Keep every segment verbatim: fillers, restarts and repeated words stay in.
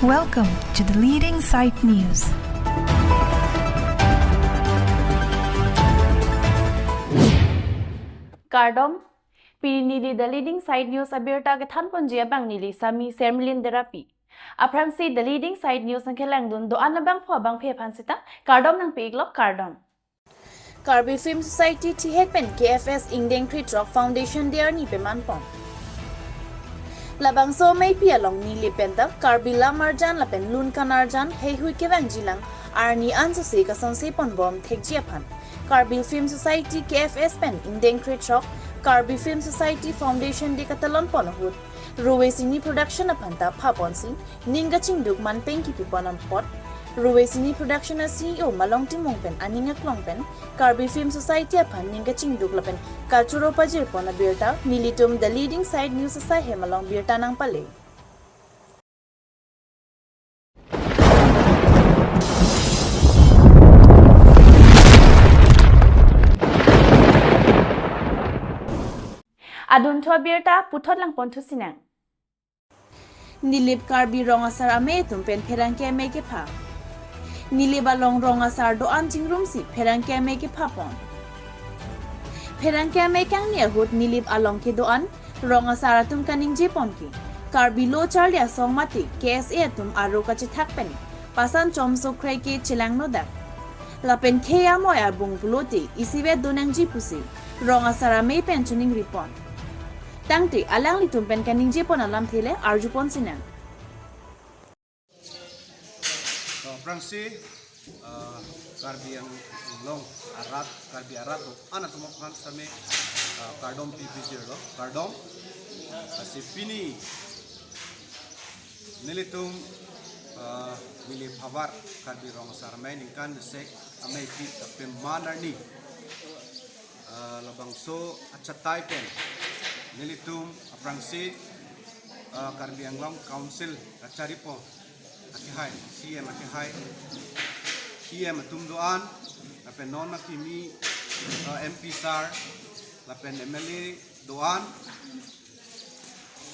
Welcome to the leading site news. Kardom, pini neli The Leading Site News abirta kethanponji abang neli Sami Sermilin Derapi. Aphrangsi The Leading Site News nangkelangdun do-an abangphu abangphi aphan sita kardom nangpi-iklo, kardom. Karbi Film Society thihek pen K F S ingdeng krethrok Foundation Day arni pemanpon. Labangso ameipi along Nilip pen ta Karbi lam arjan lapen lun kan arjan heihui kevangjilang arni ansose kasonseponbom thekji aphan Karbi Film Society K F S pen ingdeng krethrok Karbi Film Society Foundation Day katalonpon ahut Ruve Cine Production aphan ta phaponsi ning kachingduk manpeng kipipon apot Ruve Cine Production a C E O Malong Timung pen aning aklong pen Karbi Film Society aphan ning kachingduk lapen kachoro pajirpon abirta nelitum The Leading Site News asai hem along birta nangpale. Adunthu abirta puthot langponthusinang. Nilip Karbi Rong Asar Amei atum pen pherangke amei kepha. Nilip along rong asar do-an chingrumsi pherangke amei kephapon. Pherangke amei kangni ahut Nilip along kedo-an rong asar atum kaningjepon ke Karbi lo charli asong mate K S A atum aro kachethak pen pasan chomso kre ke chelangnodak. Lapen khei amoi abung pulote isivet donangji pusi rong asar amei pen choningripon. Tangte alanglitum pen kaningjepon alamthe le arjuponsinang. Uh, aphrangsi, uh, Karbi Anglong arat, Karbi arat do-an atum aphan sitame, uh, kardom pipijirlo, kardom. Lasi pini nelitum, uh, Nilip Havar Karbi Rong Asar Amei ningkan desek ameipi kapeman arni, uh, labangso achatai pen nelitum aphrangsi, uh, Karbi Anglong Council kacharipo akehai, C E M akehai, E M atum do-an, lapen non akimi, uh, M P sir, lapen M L A do-an,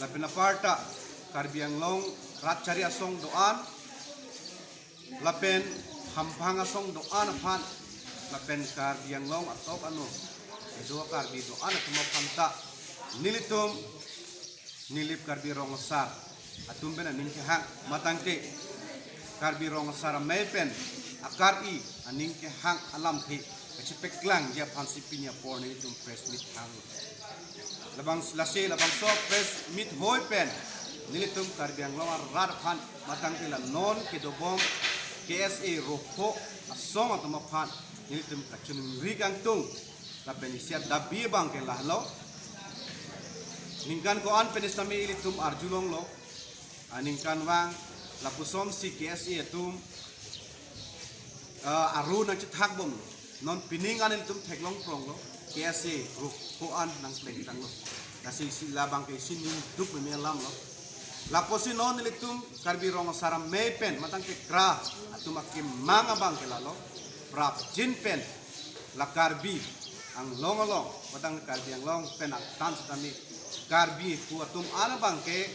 lapen aparta Karbi Anglong rat chari asong do-an, lapen hamphang asong do-an aphan, lapen Karbi Anglong atok ano kedo Karbi do-an atum aphan ta nelitum Nilip Karbi Rong Asar atum pen aning kehang matangte Karbi Rong Asar Amei pen akar-i aning kehang alamthe kachepaklangji aphansi pini apor nelitum press meet hang. Labang lasi labangso press meet hoi pen nelitum Karbi Anglong arat aphan matangte la non kedobom K S A rokho asong atum aphan nelitum kachiningri kangtung lapen isi adabi abang ke lahelo. Ningkan ko-an pen sitame ilitum arjulonglo. Aningkanvang lapusonsi K S A atum, ah, aro nangchethakbomlo. Non pining an ilitum theklongpronglo. K S A rokho an nangplengtanglo. Lasi isi labang ke isi ningduk meme alamlo. Lapusi non ilitum Karbi Rong Asar Amei pen matangte kra atum akemang abang ke lahelo. Prapjin pen la Karbi Anglong along, matang Karbi Anglong pen angtan sitame Karbi pu atum an abang ke,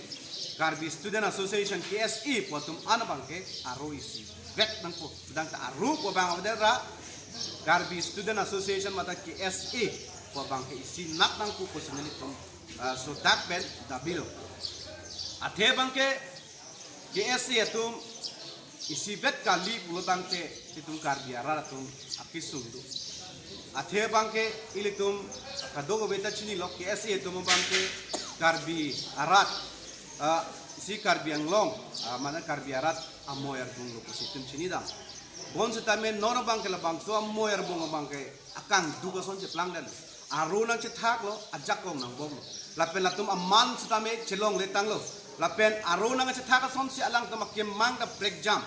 Karbi Student Association, K S A pu atum an abang ke aro isivet nangpo. Matangte aro pu abang avedet ra Karbi Student Association mate K S A pu abang ke isinak nangpo pusi nelitum, ah, sodak pen dabilo. Athe abang ke K S A atum isivet kali pulotangte itum Karbi arat atum akesung do. Athe abang ke ilitum kadokave ta chinilo, K S A atum abang ke Karbi arat, ah, isi Karbi Anglong, ah, mane Karbi arat amoi arbunglo pusi itum chinidam. Bonsitame non abang ke labangso amoi arbung abang ke akangduk ason cheplangdetlo. Aro nangchethaklo, ajakong nangbomlo. Lapen latum aman sitame chelongletanglo. Lapen aro nangchethak asonsi alangtum akemang ta prekjam.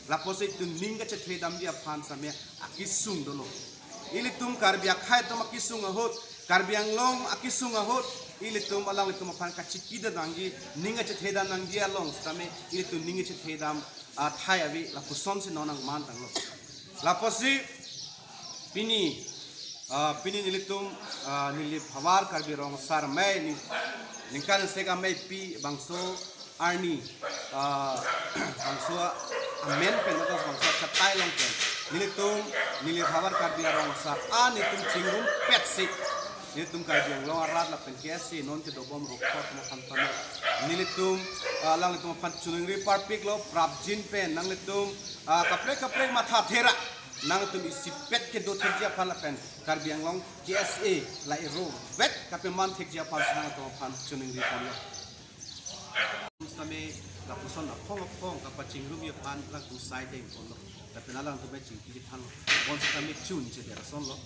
Lapusi itum ning kachethedamji aphan sitame akesung dolo. Ilitum Karbi akhei atum akesung ahut, Karbi Anglong akesung ahut, ilitum alanglitum aphan kachikidam nangji, ning kachethedam nangji along sitame ilitum ning kachethedam athai ave, lapusonsi non nangmantanglo. Lapusi pini, ah, pini nelitum, ah, Nilip Havar Karbi Rong Asar Amei ning, ningkan desek ameipi bangso arni, ah, bangso amen pen, atau bangso achatai along pen, nelitum, neli havar Karbi arong asar, ah, nelitum chingrumpetsi, nelitum Karbi Anglong arat lapen K S A non kedobom rokot mo aphan tame, nelitum, ah, alanglitum aphan choningri parpiklo, prapjin pen nanglitum, ah, kaprek kaprek matha thera, nangtum isipet kedo thekji aphan lapen Karbi Anglong K S A la ero vet kapeman thekji aphan si nangtum aphan choningri ponlo. Sitame lapuson aphong aphong kapachingrumji aphan latum sai deng ponlo. Lapen alangtum chingki thanlo. Bonsitame chun chedera sonlo.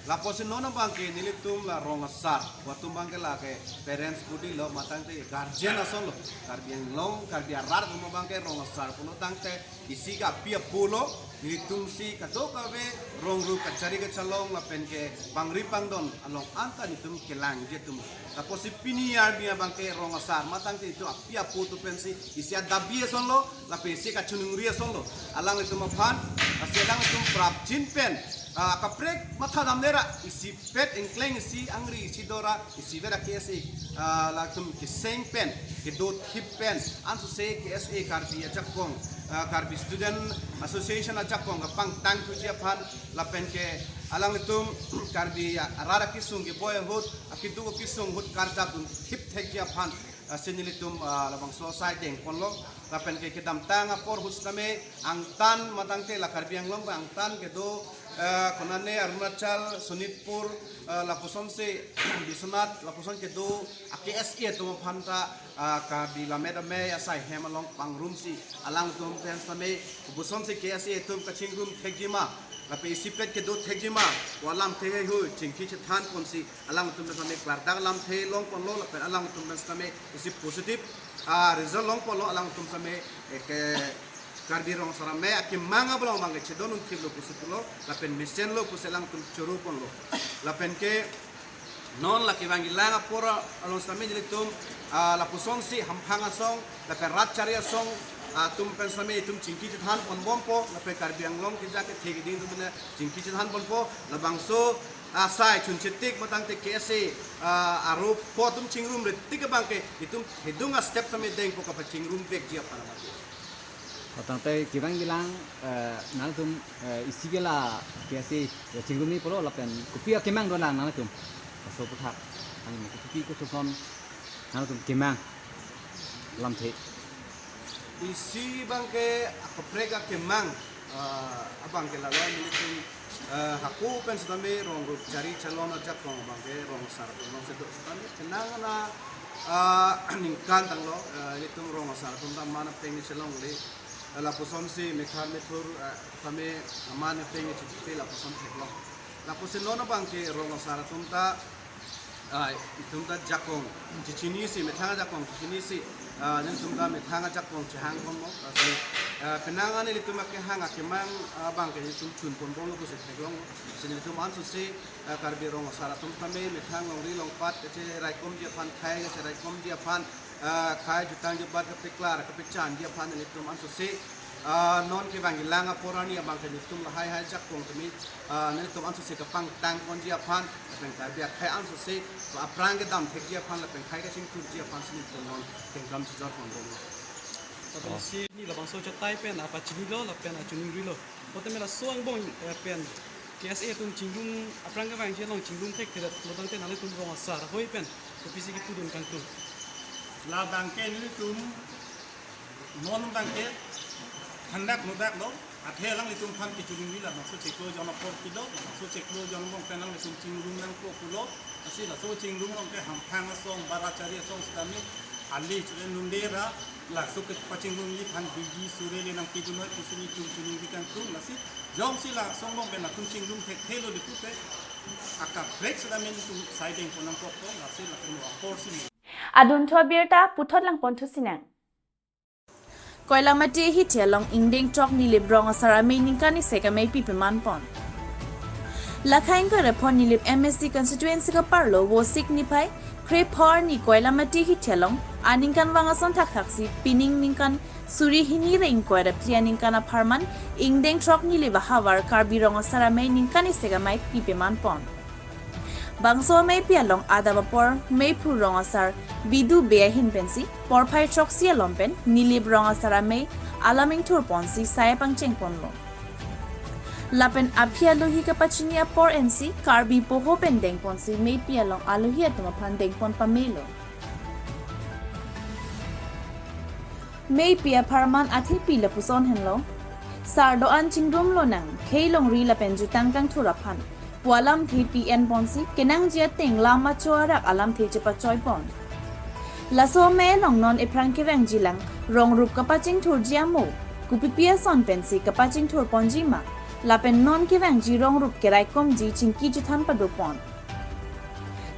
Lapuson non abangke nelitum la rong asar, atum abangke lake parents body lo, matangte guardian asonlo. Karbi Anglong, Karbi arat atum abangke rong asar pulo tangte isi ke api apo lo, nelitumsi kadokave rong ru kachari kachalong lapen ke pangri pangdon along anta nelitum kelangji atum. Lapusi pini arni abangke rong asar, matangte itum api apo atum pensi isi adabi asonlo, lapen isi kachoningri asonlo. Alanglitum aphan, lasi alanglitum prapjin pen, ah, kaprek matha damnera, isipet ingkleng isi angri isi dora, isivet a K S A, ah, latum keseng pen, kedo thip pen, ansose K S A Karbi ajakong, ah, Karbi Student Association ajakong kapangtang thuji aphan, lapen ke alanglitum Karbi arat akesung keboi ahut, akeduk akesung ahut karjap dun thip thekji aphan, ah, si nelitum, ah, labangso sai deng ponlo, lapen ke kedamtang apor ahut sitame angtan matangte la Karbi Anglong angtan kedo, ah, konane Arunachal, Sonitpur, ah, lapusonsi Biswanath, lapuson kedo a K S A atum aphan ta, ah, Karbi Lammet Amei asai hem along pangrumsi alangtum pen sitame, lapusonsi K S A atum kachingrum thekji ma, lapen isipet kedo thekji ma, pu alamthe heihui chingki chethan ponsi alangtum pen sitame klardak lamthe long ponlo, lapen alangtum pen sitame isi positive, ah, result long ponlo, alangtum sitame, eh, ke Karbi Rong Asar Amei akemang ablong abangke chedon un thiplo pusi pulo, lapen mesenlo pusi alangtum choro ponlo. Lapen ke non la kevangjilang apor along sitame nelitum, ah, lapusonsi hamphang asong, lapen rat chari asong, ah, atum pen sitame itum chingki chethan ponbompo, lapen Karbi Anglong keja kethe keding atum pen chingki chethan ponpo, labangso asai chun chetik matangte K S A, ah, aro po atum chingrumre tik abangke itum thedung a step sitame dengpo kapachingrum vekji aphan amat. Patangte kevangjilang, eh, nangtum, eh, isi ke la K S A chingrumji pulo lapen kopi akemang dolang nangtum. Laso aputhak, ani kopi koson nangtum kemang lamthe. Isi abangke akaprek akemang, ah, abangke lalo nelitum, eh, hako pen sitame rong ru chari chalon ajakong abangke rong asar atum along si do sitame penang ana, ah, ningkan tanglo, eh, nelitum rong asar atum ta aman ateng chelongle, eh, lapusonsi methar methur, eh, tame aman ateng chipite lapuson theklong. Lapusi non abangke rong asar atum ta, ah, itum ta jakong chechinisi, methang ajakong chechinisi, ah, nelitum ta methang ajakong chehang ponlo, lasi, ah, penang ani nelitum akehang akemang, ah, abangke nelitum chun ponbomlo pusi theklong, lasi nelitum ansose, ah, Karbi Rong Asar atum tame methang longri longpat kacheraikomji aphan, khei kacheraikomji aphan, ah, khei jutang jubat kapeklar kapechanji aphan nelitum ansose, ah, non kevangjilang apor arni abangke nelitum lahai hai jakong tame, ah, nelitum ansose kapangtang ponji aphan, lapen Karbi akhei ansose aphrang kedam thekji aphan, lapen khei kachingthurji aphan si nelitum non kengkam chejor ponbomlo. Lapen Oh. si ni labangso achatai pen apachinilo, lapen achoningrilo. Pote mela so angbong, eh, pen K S A atum chingrum aphrang kevangji along chingrum thekthedet, mo tangte nanglitum Rong Asar ahoi pen kopisi kepudun kangtung. Labangke nelitum non abangke thandak nodaklo, athe alanglitum aphan kechoningri labangso chiklo jon apor pilo, labangso chiklo jon angbong pen alanglitum chingrum nangpo pulo, lasi laso chingrum along ke hamphang asong, ba rat chari asong sitame, ali chule nunde ra, laso kepachingrumji aphan bidi suri le nangpidun noi pusi nelitum choningri kangtung, lasi jongsi laso angbong pen latum chingrum thekthelo di pute, akaprek sitame nelitum sai deng pon nangkokpo, lasi latum apor si. Adunthu abirta puthot lang ponthu sinang. Koilamati ahithi along ingdeng throk Nilip Rong Asar Amei ningkan isi amei pipeman pon. Lakhai ingkoi ra pho Nilip M A C constituency kaparlo Vosik niphai kre pho arni Koilamati ahithi along aningkanvang ason thakthaksi pining ningkan suri hini ra ingkoi ra phli aningkan apharman ingdeng throk Nilip ahavar Karbi Rong Asar Amei ningkan isi amei pipeman pon. Bangso ameipi along adap apor meiphu rong asar Bidu Bey ahin pensi porphai throksi alom pen Nilip rong asar amei alam ingthur ponsi sai pangcheng ponlo. Lapen aphi alohi kapachini apor ensi Karbi poho pen deng ponsi meipi along alohi atum aphan deng pon pamelo. Meipi apharman athepi lapuson henlo. Sar do-an chingrum lonang, khei longri lapen jutang kangthur aphan pu alamthe pi-en ponsi kenangji ateng lam acho arak alamthe chepachoi pon. Laso amei along non ephrang kevangji lang rong rup kapachingthurji amo, kopipi ason pensi kapachingthur ponji ma, lapen non kevangji rong rup keraikomji chingki chethan pado pon.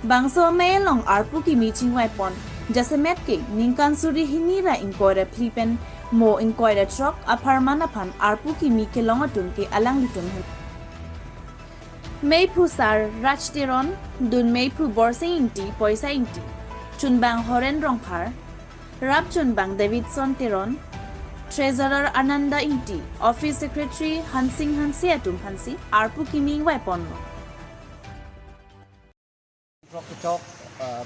Bangso amei along arpu kimi chingvai pon jasemet ke ningkan suri hini ra ingkoi ra phli pen mo ingkoi ra throk apharman aphan arpu kimi kelong atum ke alanglitum hen. Meiphu sar Raj Teron, dun meiphu Borsing Ingti, Poisa Ingti, chunbang Horen Rongphar, rap chunbang Davidson Teron, treasurer Ananda Ingti, office secretary Hansing Hanse atum aphansi arpu kimi ingvai ponlo. Throk kechok, eh,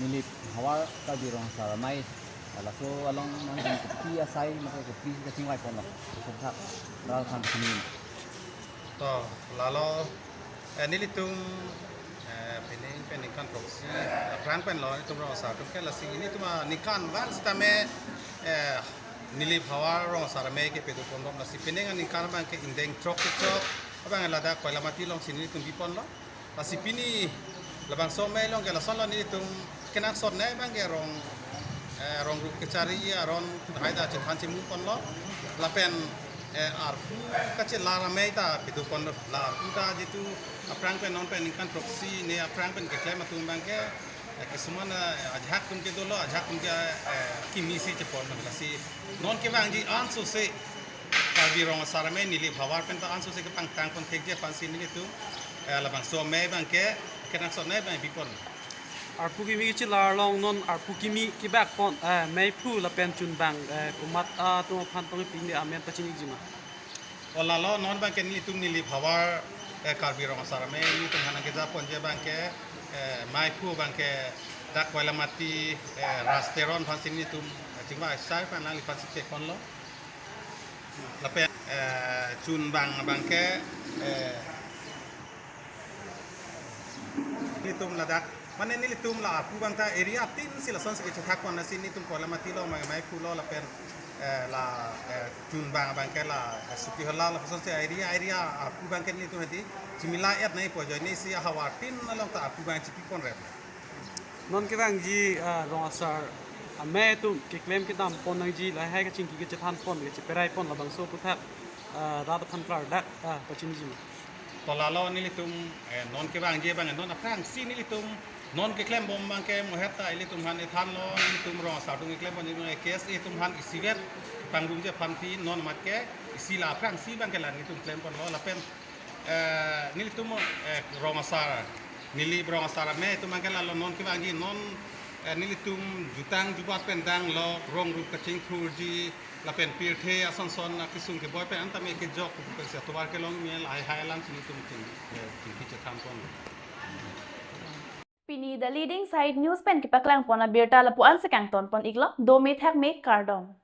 Nilip Havar Karbi Rong Asar Amei, eh, laso along nangtum kopi asai, maka kopi kachingvai ponlo. Laso thak, ral thang sini. To, lalo, eh, nelitum, eh, pining pen ningkan throksi aphrang pen lo, nelitum rong asar atum ke lasi nelitum aningkan van sitame, eh, Nilip Havar Rong Asar Amei ke pado pon bom, lasi pining aningkan abang ke ingdeng throk kechok abang ladak Koilamati alongsi nelitum bi ponlo. Lasi pini labangso amei along ke lasonlo, nelitum kenangsot nei abang ke rong, eh, rong rup kechari aron haida chethan chimu ponlo. Lapen, eh, arpu kachelar amei ta pado ponlo. La arpu ta jitu aphrang pen non pen ningkan throksi ne aphrang pen keklem atum abang ke, eh, kisuman, eh, ajahak atum ke dolo, ajahak atum ke, eh, kimisi chepon. Lasi non kevangji ansose Karbi Rong Asar Amei Nilip Havar pen ta ansose kepangtang pon thekji aphansi nelitum, eh, labangso amei abang ke kenangsot nei abang bi pon. Arpu kimi kachelar along non arpu kimi kebak pon, eh, meiphu lapen chunbang, eh, komat atum aphan tong pinde amen pachiniji ma? O lalo non abang ke nelitum Nilip Havar, eh, Karbi Rong Asar Amei nelitum aphan nangkeja ponji abang ke, eh, meiphu abang ke dak Koilamati, eh, Raj Teron aphansi nelitum, eh, chingvai asai pen alangliphan si che ponlo. Lapen, eh, chunbang abang ke, eh, nelitum ladak, mane nelitum la arpu abang ta area tin si lasonsi kechethak pon, lasi nelitum Koilamati lo, mai, meiphu lo lapen, eh, la, eh, chunbang abang ke la, eh, Sukihola lapuson si area, area arpu abang ke nelitum hadi chimila et nei pu ajoine si ahavar tin along ta arpu abang chipi pon rep. Non kevangji, ah, rong asar amei atum keklem kedam pon nangji lahai kachingki kachethan pon kacheperai pon labangso aputhak, ah, rat aphan klardak, ah, pachiniji ma? To lalo nelitum, eh, non kevangji abang non aphrangsi nelitum non keklem bom abang ke mohet ta ilitum aphan ethanlo, nelitum rong asar atum keklem bom, nelitum K S A atum aphan isivet pangrumji aphan pi non amat ke isi la aphrangsi abang ke la nelitum klem ponlo lapen, eh, nelitum, eh, rong asar, Nilip Rong Asar Amei atum abang ke lalo non kevangji non, eh, nelitum jutang jubat pen danglo, rong rup kachingthurji lapen pirthe ason son akesung keboi pen antame kejok pu pensi atovar kelongji lahai hai alamsi nelitum ching, eh, chingki chethan pon. Pini The Leading Side News pen kepaklang pon abirta lapu-an si kangton pon iklo, dome thakme, kardom.